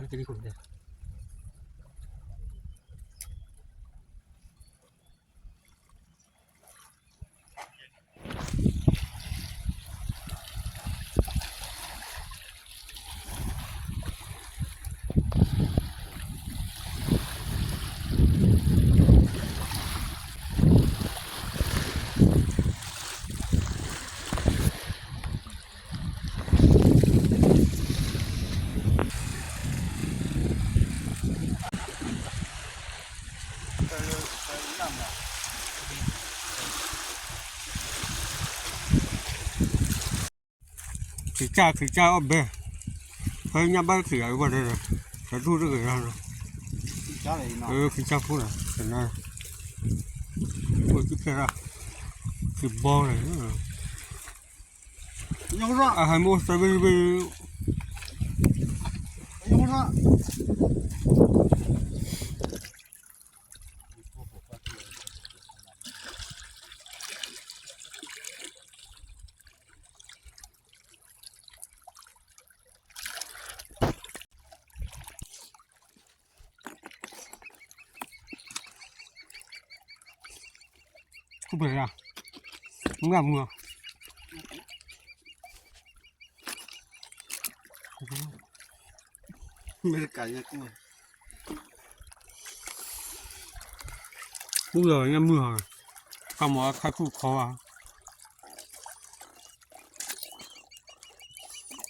ခံကၢ် ခံကၢ်အီၣ်ဘဲ, ဖဲညၣ်ဘၣ်ခံဂၤဝဲဒီး, တဒူၣ်တဂ့ၤလီၤ, ခံကၢ်ဖိလီၤ, တနၢ်, အိၣ်ကဖျဲၣ်ရၣ်, ခံဘီလီၤ, အဟဲမ့ၢ်အိၣ်သၢဘ့ၣ်ဘ့ၣ်, ခူၣ်ပှဲၤလီၤ, မုၢ်ဂၤမုၢ်ဂၤ, မ့ၢ်တကးညါကူၣ်, မုၢ်ဂၤညါမုၢ်ဂၤ, ခါမၤအခါခူၣ်ခီဘၣ်.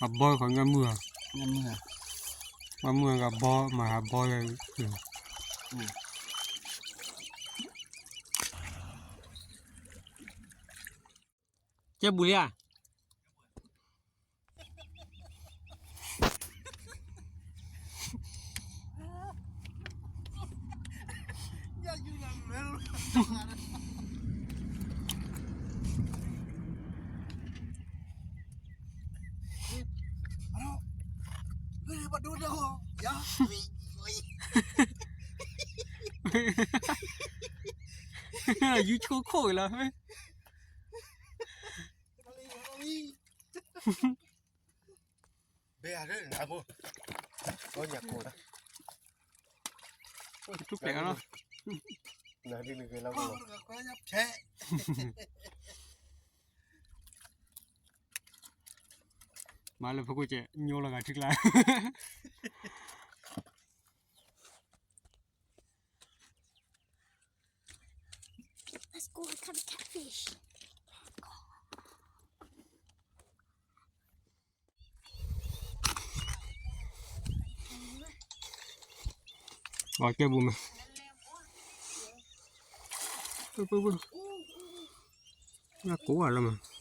အဘီဃီညၣ်မုၢ်ဧါ, ညၣ်မုၢ်ဧါ, ညၣ်မုၢ်ဧါ ကဘီ မၤဟးဘီယဲ, ကဲဘူးလံဧါ. ယူဆိခိၣ်လီၤ. ဘဲအရၢၣ်နဘိ, ကညီကိးလၢ, ထူၣ်ဖျဲးလီၤ, နဒ်နဂ့ၤလီၤ, မၤလၢဖိကိးကဲး ညိလီၤဂာ်ထံကျါ. Let's go and catch a catfish. အကဲဘူးမး, ပူၤပူၤပူၤ, ညၣ်ကိးဝဲလၢမး.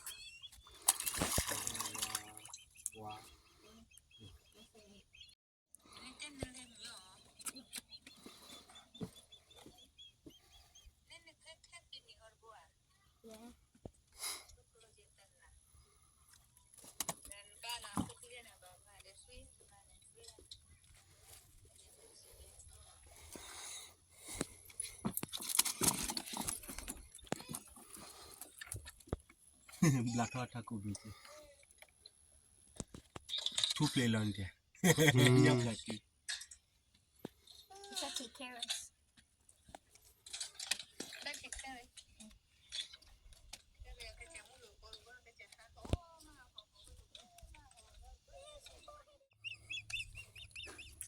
ဘျါထီၣ်ထးကူဘံက့, ထူၣ်ဖျဲးလီၤန့ၣ်, ညၣ်ဖျါက့.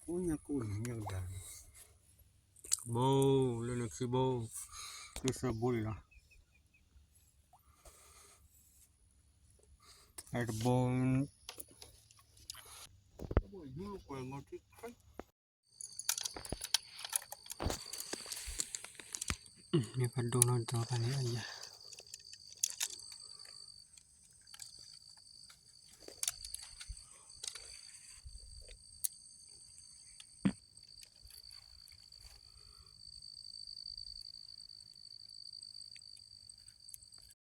အိၣ်ညၣ်ကိၢ်န့ၣ် ညၣ်ကဒါ, ဘိ, လၢနခံဘိ, လၢသၢဘိလံလီၤ, အဲတဘိ, မ့ၢ်ဖးဒိၣ်နီၢ်ဒီဖးန့ၣ်ယၤ.